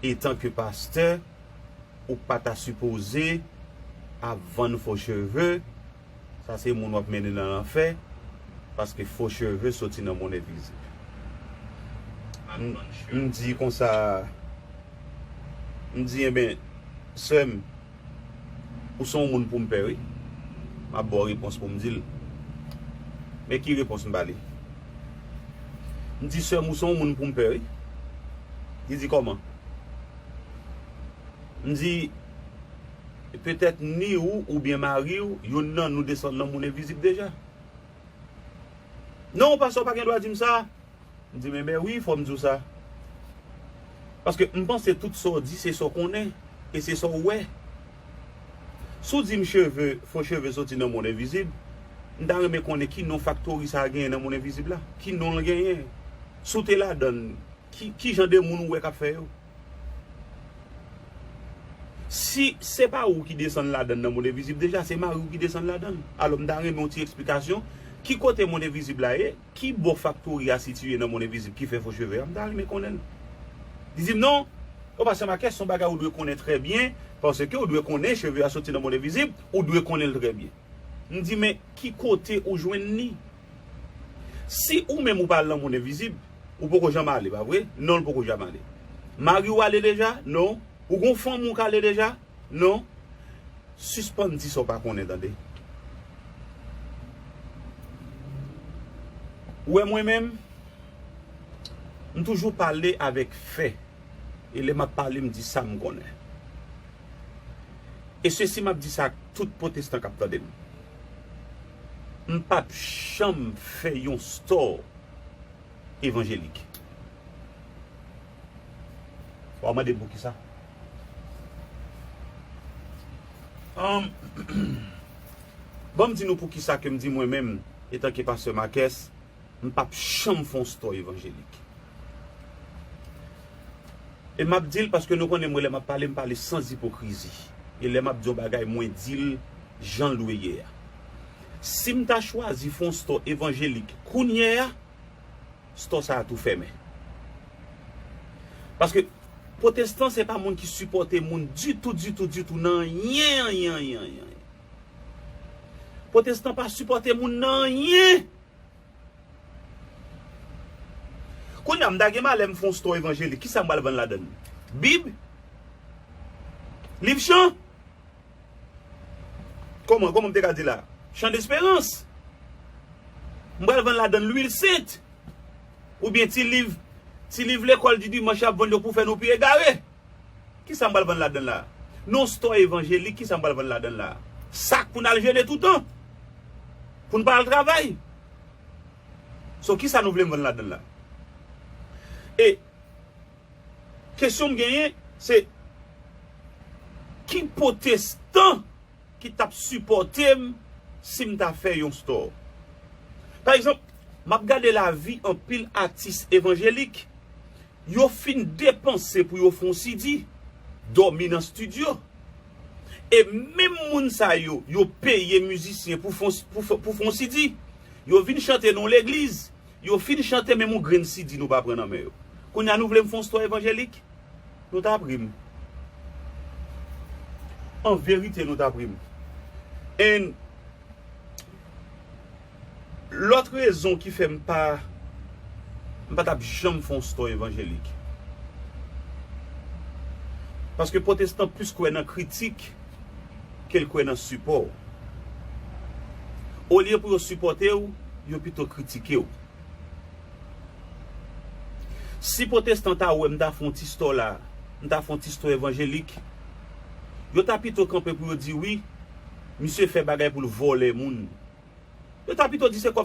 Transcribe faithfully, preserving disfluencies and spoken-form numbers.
Etanke pastè, ou pa ta sipoze ap vann fo cheve. Sa se moun w ap mennen nan lanfè, paske fo cheve soti nan mond envizib. M, m di konsa, m di, enben, sè m, ou se yon moun pou m pè, wi. M ap ba w repons pou m di l. Men ki repons m ba li? M di, sè m, ou se yon moun pou m pè, wi. Li di, kòman? M di, petèt ni ou oubyen mari w, youn nan nou desann nan mond envizib deja. Non, pastè, w pa gen dwa di m sa. M di, men, men wi, fò m di w sa. Paske m panse tout sa w di, se sa w konnen, e se sa w wè. Si w di m cheve, fo cheve soti nan mond envizib, m ta renmen konnen ki non faktori sa a genyen nan mond envizib la. Ki non l genyen? Si w te ladan l, ki, ki jan de moun ou wè k ap fè yo? Si se pa ou ki desann ladan l nan mond envizib deja, se mari w ki desann ladan l. Alò, m ta renmen yon ti eksplikasyon. Ki kote mond envizib la ye? Ki bò faktori a sitiye nan mond envizib ki fè fo cheve a? M ta renmen konnen l. Li di m, non, o pastè Marques, se yon bagay ou dwe konnen trè byen, paske ou dwe konnen cheve a soti nan mond envizib, ou dwe konnen l trè byen. M di, men ki kote ou jwenn li? Si ou menm ou pa al nan mond envizib, ou poko janm ale, pa vre? Non, l poko janm ale. Mari w ale deja? Non. Ou gon fanmi w k ale deja? Non. Sispann di sa w pa konnen, tande. Ou wè mwen menm, m toujou pale avèk fè. E lè m ap pale, m di sa m konnen. E sesi, m ap di sa ak tout pwotestan k ap tande m. M p ap janm fè yon store evanjelik. W a mande m poukisa? Ahn, ban m di nou poukisa ke m di mwen menm, etanke pastè Marques, m p ap janm fè yon store evanjelik. E m ap di l paske nou konnen mwen lè m ap pale, m pale san ipokrizi. E lè m ap di yon bagay, mwen di l jan l dwe ye a. Si m ta chwazi fè yon store evanjelik kounye a, store sa a tou fèmen. Paske pwotestan se pa moun ki sipòte moun ditou, ditou, ditou nan anyen, anyen, anyen, anyen, anyen. Pwotestan pa sipòte moun nan anyen. Kounye a, m ta gen malè m fè yon store evanjelik, kisa m pral vann ladan l? Bib? Liv chan? Kòman, kòman m te ka di la? Chan desperans. M pral vann ladan l lwil sent. Oubyen ti liv, ti liv lekòl di dimanch y ap vann yo pou fè nou pi egare. Kisa m pral vann ladan l la? Non, store evanjelik, kisa m pral vann ladan l la? Sak pou n al jene toutan. Pou n pa al travay. So, kisa nou vle m vann ladan l la? E kesyon m genyen, se ki pwotestan ki t ap sipòte m si m ta fè yon store? Pa egzanp, m ap gade lavi anpil atis evanjelik, yo fin depanse pou yo fè yon C D, dòmi nan estidyo. E menm moun sa yo, yo peye mizisyen pou fè, pou fè, pou fè yon C D. Yo vin chante nan yon legliz, yo fin chante, menm yon grenn C D nou pa pran nan men yo. Kounye a nou vle m fè yon store evanjelik? Nou t ap ri m. An verite, nou t ap ri m. And lòt rezon ki fè m pa, m pa t ap janm fè yon store evanjelik. Paske pwotestan plis kwè nan kritik ke l kwè nan sipò. Olye pou yo sipòte w, yo pito kritike w. Si pwotestan ta wè m ta fè yon ti store la, m ta fè yon ti store evanjelik, yo ta pito kanpe pou yo di, wi, misye fè bagay pou l vòlè moun. Yo ta pito di se kòb